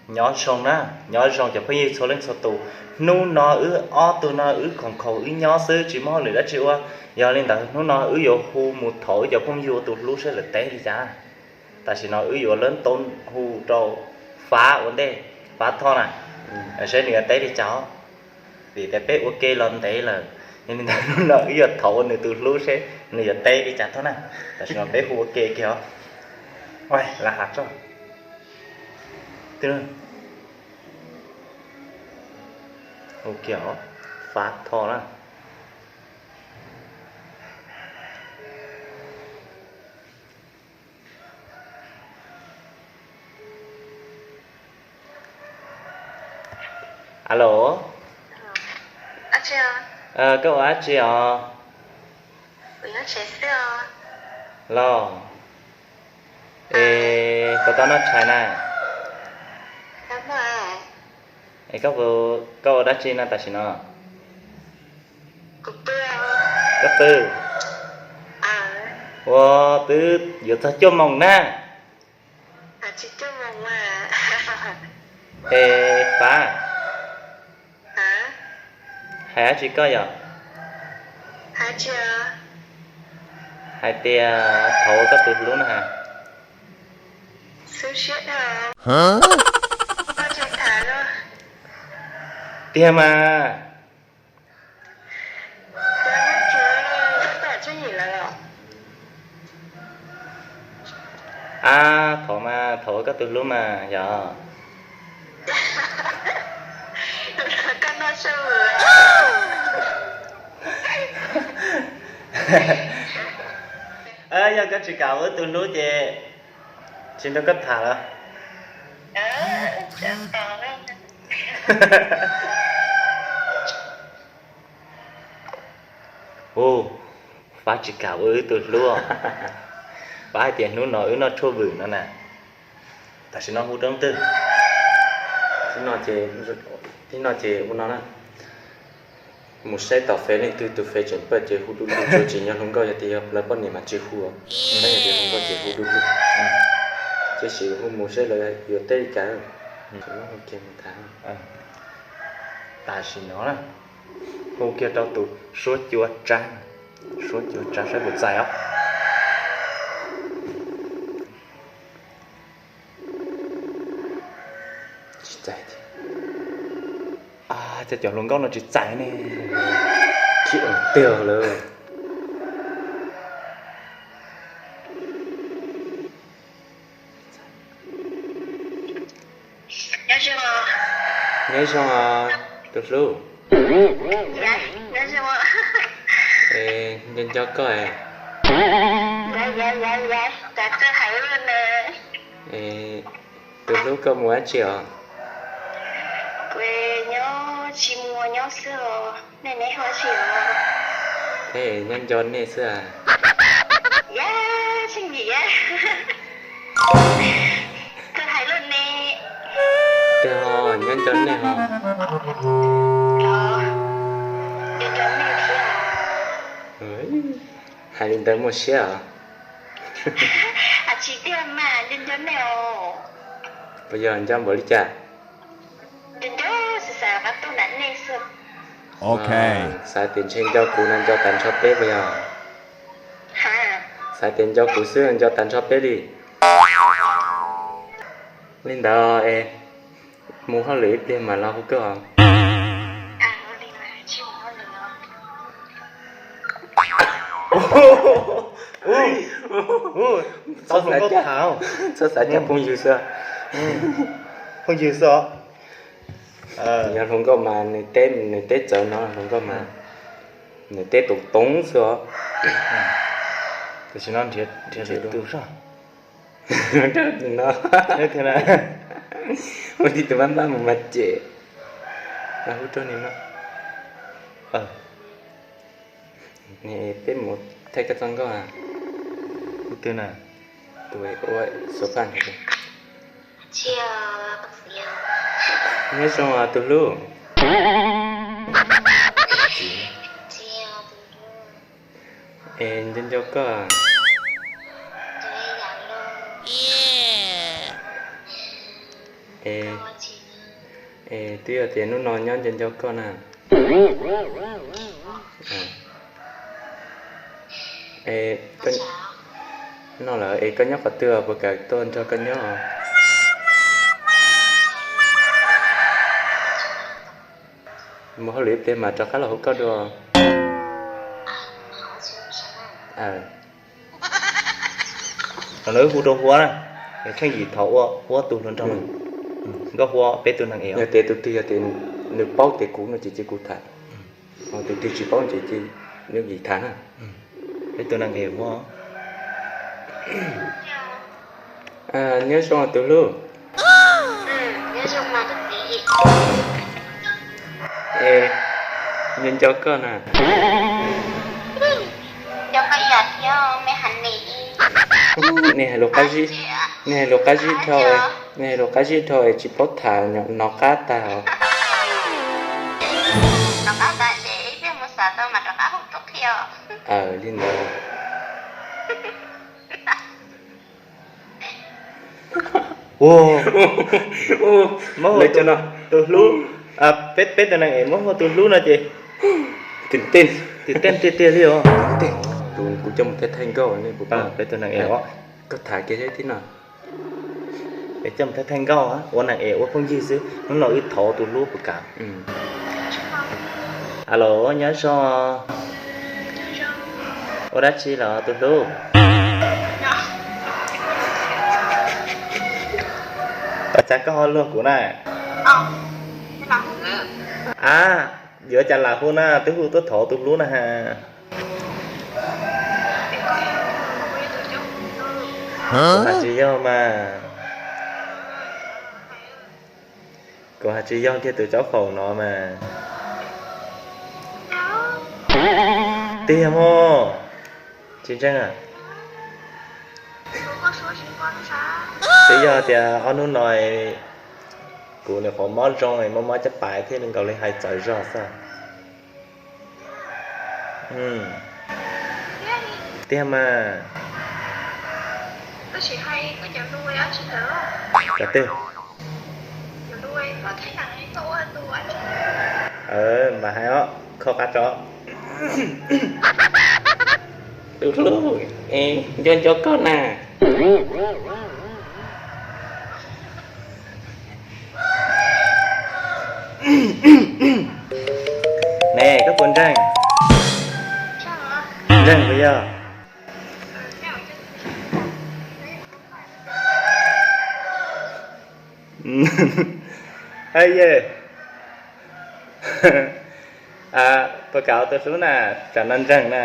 Nyob zoo na, nyob zoo cov phooj ywg txhua leej txhua tus. Hnub no wb ob tug no wb khoom khoom wb nyob xwb tsis muaj hauj lwm dab tsi ua. Yog li ntawd hnub no wb yuav hu mus thov wb cov phooj ywg ua tus hlub seb lawv teb li cas. Tam sim no wb yuav lab tau hu rau Fab ua ntej, Fab Thoj na, seb nws yuav teb li cas. Vim tias peb ua ke los ntev lawm, yog li ntawd hnub no wb yuav thov ua nws tus hlub seb nws yuav teb li cas Thoj na. Tam sim no peb hu ua ke kiag os. Ua la has tso. Hu kiag os, Fab Thoj na. Alo. Koj ua dab tsi os? Los, es puas tau noj tshais na? Es koj, koj ua dab tsi no tam sim no? Koj pw? Ua twb yuav txog cuaj moos na. Es Fab, hais dab tsi koj yom? Hais tias thov ua koj tus hlub na has. Tiag mas. Ab, thov mas, thov ua koj tus hlub mas yog. Yog koj tsis kam ua wb tus hlub ces tsis nrog koj tham lawm. Hu, Fab tsis kam ua wb tus hlub. Fab hais tias hnub no wb noj tshuaj vwm no na. Tam sim no hu rau leej twg? Tib no ces ua no na. Mus saib tom fev leej twg tus fev tseem pawj ces hu du lug, tsuas tsis nyob hluas nkauj, yog tias yog lawv poj niam mas tsis hu. Saib yog tias hluas nkauj ces hu du lug. Ces sim hu mus saib lawv yuav teb li cas. Hu kiag mus tham. Tam sim no na, hu kiag rau tus suab cua tsab, suab cua tsab saib puas txais os. Tsis txais. Cas cov hluas nkauj no tsis txais ne. Khib tiag lawm. Nyob zoo os, tus hlub. Nco nco koj. Tus hlub, koj mus dab tsi os? Nyob tsis mus, nyob xwb os. Nej, nej hu dab tsi os? Nyob nco nej xwb as. Yog, tsis yog. Koj hais lus ne. Tiag, nyob nco nej os. Nco nco nej thiab. Hais li ntawd muaj siab os. Tsis tiag mas, nco nco nej os. Puas yog nco npaum li cas? Nco nco, xav xav qab tuaj nram nej xwb. Ok. Xav tias ntshe nco kuv no nco tag nrho peb puas yog? Xav tias nco kuv xwb nco tag nrho peb li. Li ntawd es mus hauj lwm ib pliag mam los hu koj os. Txhob xav cas, txhob xav cas phooj ywg xwb. Phooj ywg xwb os. Yog hluas nkauj mas nws teb, nws teb txawv no hluas nkauj mas nws teb toov toov xwb os. Tam sim no nrhiav, nrhiav lwm tus soj. No, ua tib tug maj maj mus mas cem. Hu rau nws no. Peb mus thaij koj txoj nkauj. Hu twg na? Tus ua xov paj. Nyob zoo os tus hlub. Es nco nco koj. Es, es twb yog tias hnub no nyob nco nco koj na. Es, no lawm es koj nyob qhov twg puas kam tuaj nrog koj nyob? Mus hauj lwm ib pliag mas rov qab los hu koj dua. Thaum no wb hu rau Huab na, Tsheej Yim thov ua Huab tus hluas nraug no. Nkauj Huab, peb tus neeg es. Yog tias tus twg yog tias nws paub tias kuv no ces cia kuv tham, ho tus twg tsis paub ces cia nws tham na. Peb tus neeg es Huab. Nyob zoo tus hlub. Es nco nco koj na. Nej hais lus qab zib, nej hais lus qab zib dhau, nej hais lus qab zib dhau es tsis paub tham, nov qab tag os. Li ntawd. Ua, muab hu tus hlub, peb tus neeg es muab hu tus hlub no ces twm tej tiag tiag li os. Tus kuv coj mus thaij thaij nkauj ne, peb tus neeg es os. Koj tham kiag thiab tib no. Es coj mus thaij thaij nkauj, ua neeg es ua phooj ywg xwb, hnub no wb thov tus hlub puas kam? Alo, nyob zoo. Ua dab tsi los tus hlub? Ua cas koj ho luag kuv na? A, yuav cas lam hu na, twb hu tuaj thov tus hlub na ha. Kuv hais tsis yog mas. Kuv hais tsis yog kiag tus caub faus no mas. Tiag mog. Tsis ntseeg a? Twb yog tias ob hnub no kuv nyuam qhuav mob zoo, mob mob caj pas thiaj li nkaus li hais txawv zog xwb. Tiag mas. Cov twg? Mas hais os, kho qab tso. Tus hlub, nco nco koj na. Ne, koj puas ntseeg? Ntseeg puas yog? Yej, puas kam ua tus hlub na? Tsam no ntseeg na.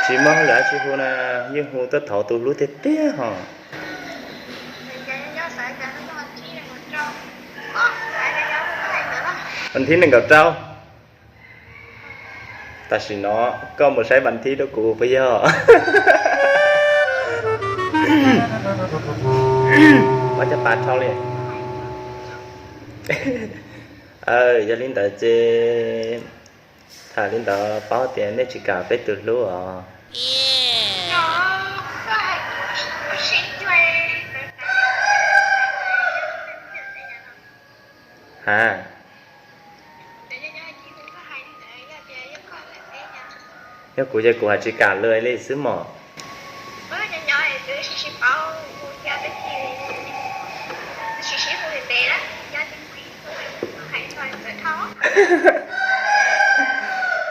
Tsis muaj hauj lwm dab tsi hu na, yeej hu tuaj thov tus hlub tiag tiag hos. Vas thib nees nkaum rau. Tam sim no koj mus saib vas thib rau kuv puas yog? Mob caj pas dhau li. Yog li ntawd ces tham li ntawd paub tias nej tsis kam peb tus hlub os. Ha, yog kuv ces kuv hais tsis kam lwm li xwb mog.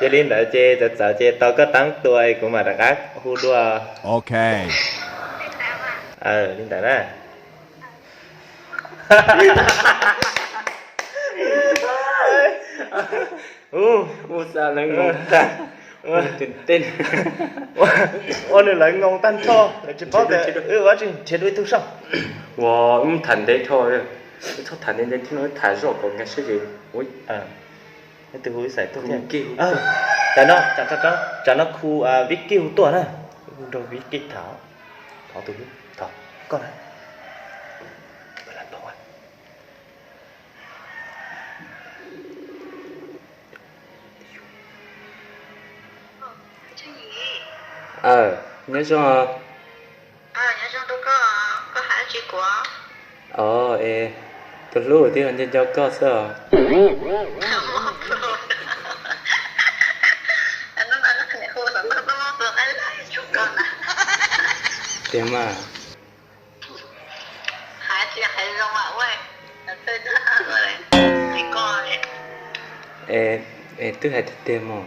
Yog li ntawd ces txawv txawv ces tau koj tab tua kuv mam rov qab hu dua. Ok, li ntawd na. Ua nws lawv ngoo tag nrho, lawv tsis paub tias wb ua dab tsi, nrhiav dua ib tug saib. Ua, wb tham ntev dhau, txhob tham ntev ntev thiab no, tham zoj kom nkag siab ces. Tus hu ib xaim tuaj thiab. Tsam no, tsam no khu Vicky hu tuaj na, hu nrog Vicky tham, thov tus hlub, thov koj na. Nyob zoo. Os, es tus hlub, twb yog nco nco koj xwb os. Tiag mas. Es, es twb hais tiag tiag mog.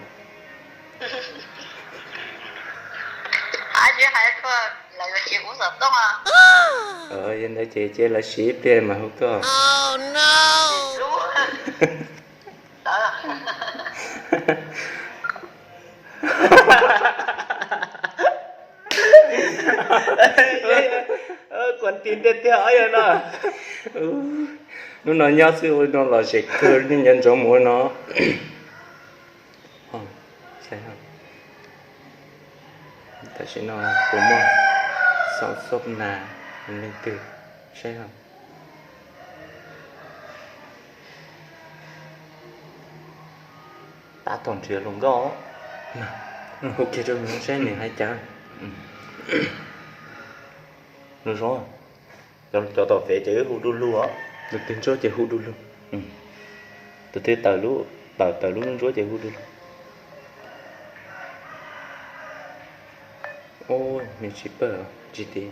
Yog ntawd ces cia lawv siv ib pliag mas hu koj. Kuv tis tiag tiag os yog no. Hnub no nyob xwb ua no los zem kawg li, nco ntsoov mus ua no. Tam sim no puas muaj xov xoj nas leej twg saib os. Tab tom nrhiav hluas nkauj. Hu kiag rau nws saib nws hais cas. Nws zoo, cov tom fev ces wb hu du lug os. Tus twg ntsuab ces hu du lug. Tus twg tawm lub, tawm tawm lub ntsuab ces hu du lug. Ua, nws tsis pawj, tsis tiv.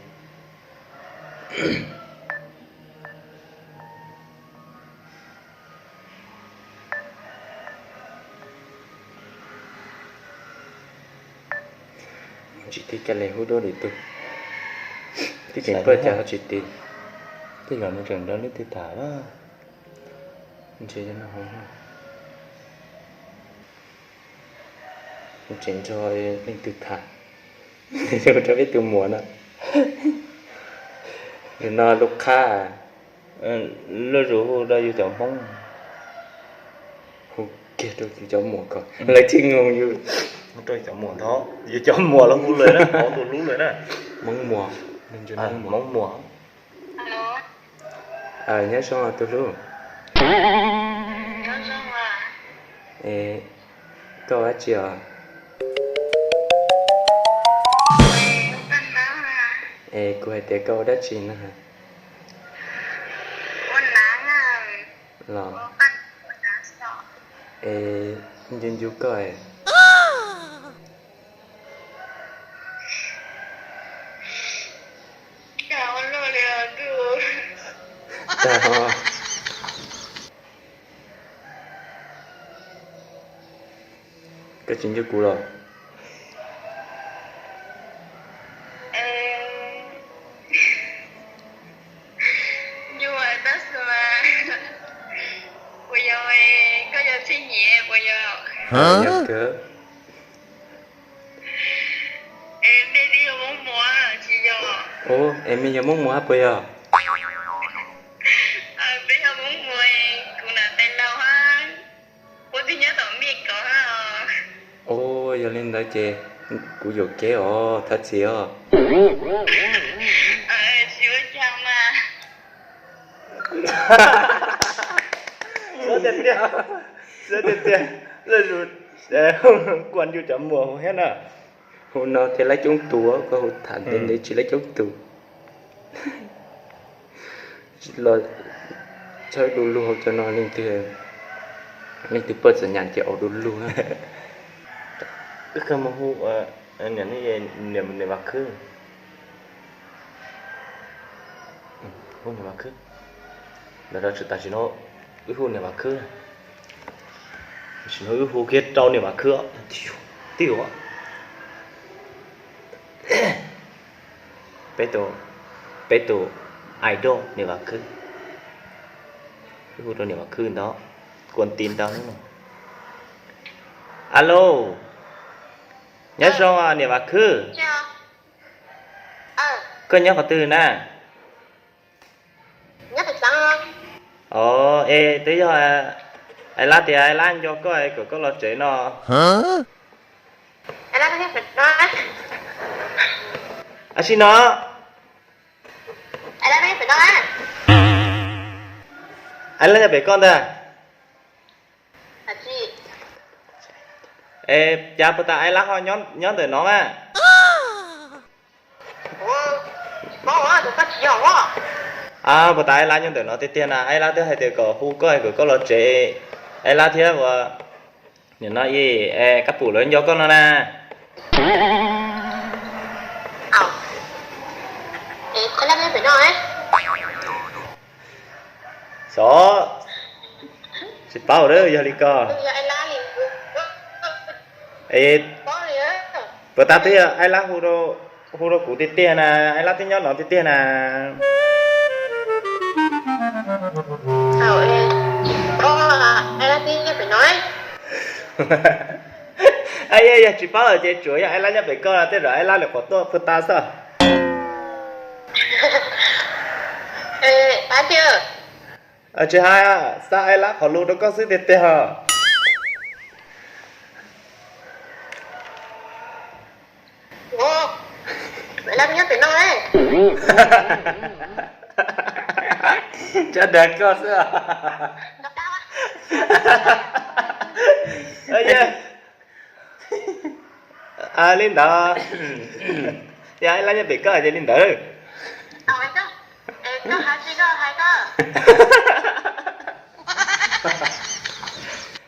Tsis tiv, ca le hu dua lwm tus. Twb tseem pawj cas ho tsis tiv. Tej zaum nws tseem nrog leej twg tham. Ntshe yog nws hauv, nws tseem nrog leej twg tham. Yog rau peb tus muam no. Nim no lub qhab, loj zus hu rau yus cov Hmoob. Hu kiag rau yus cov muam kom lawv thiaj ngoo yus. Rau yus cov muam ntag, yus cov muam los hu lawm na, hauv tus hlub lawm na. Hmoob muam, Hmoob muam. Nyob zoo tus hlub. Koj ua dab tsi os? Es kuv hais tias koj ua dab tsi no? Los, es ncu ncu koj. Tag os. Koj tsis nco kuv los? Puas yog koj yog Txhiaj Nyiam puas yog? Yog kawg. Ua, es mej yog Hmoob Muas hab puas yog? Peb yog Hmoob Muas, kuv nam tais laus hab. Ua twb nyob tom Mej Kos hab. Ua, yog li ntawd ces kuv yuam kev os, thov txim os. Tsis ua cas mas. Xav tiag tiag, xav tiag tiag, loj zus, kuas ncu cov muam hu thiab na. Hu no thiaj laib coob tus, koj hu tham ntev ntev tsis laib coob tus. Los tshawb du lug hauv cov no, leej twg, leej twg poj txom nyem ces au du lug na. Wb kawg mus hu niam, niam Vam Khwb. Hu niam Vam Khwb. Ntawd tam sim no wb hu niam Vam Khwb. Tam sim no wb hu kiag rau niam Vam Khwb. Twb yuav peb tus, peb tus idol niam Vam Khwb. Wb hu rau niam Vam Khwb ntag, kuas tis ntag. Alo, nyob zoo niam Vam Khwb. Koj nyob qhov twg na? Os, es twb yog Aib Lab tias Aib Lab nco koj es kom koj los tsev no. Ab sim no, Aib Lab nyob pem koj ntag. Es cas puas tas Aib Lab ho nyob ntawm no na? Tus koj tsis yog os. Puas tas Aib Lab nyob ntawm no tiag tiag na? Aib Lab twb hais tias kom hu koj kom koj los tsev, Aib Lab thiab ua nim no i, kab pum lawv nco koj no na. Xyov, tsis paub lawm yog li ko. Es puas tas twb yog Aib Lab hu rau kuv tiag tiag na, Aib Lab twb nyob no tiag tiag na. Yog tsis paub ces tsuas yog Aib Lab nyob pem koj no tej zaum Aib Lab lawv qhuav tuaj puag ta xwb. Tsis hais, xa Aib Lab qhov lus rau koj xwb tiag tiag os. Tsuas dag koj xwb. Li ntawd, yog Aib Lab nyob pem koj ces li ntawd.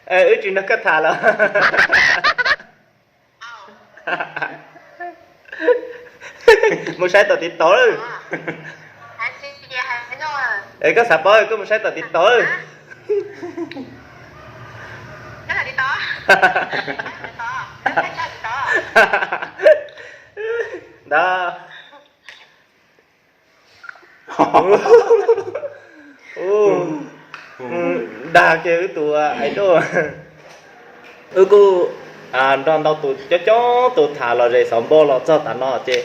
Wb tsis nrog koj tham lawm. Mus saib tom TikTok lawm. Es koj xav paub koj mus saib tom TikTok lawm. Ntawd. Dag kiag wb tus ais duj. Wb kuj nrog ntau tus coob coob tus tham los zem xov npau los txog tav no ces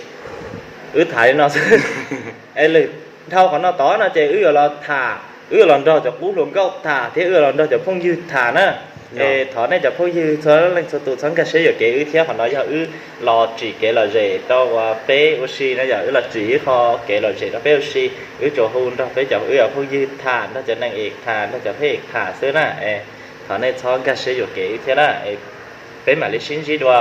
wb tham li no xwb. Es lwm dhau qhov no tod no ces wb yuav los tham, wb yuav los nrog cov qub hluas nkauj tham thiab wb yuav los nrog cov phooj ywg tham na. Es thov nej cov phooj ywg txhua leej txhua tus txhob nkag siab yuam kev wb thiab, qhov no yog wb los tsim kev lom zem rau peb ua si na, yog wb los tsim ib qho kev lom zem rau peb ua si. Wb tsuas hu nrog peb cov, wb cov phooj ywg tham, nrog cov neeg es tham, nrog cov phej es tham xwb na. Thov nej txhob nkag siab yuam kev wb thiab na, peb mam li sib ntsib dua.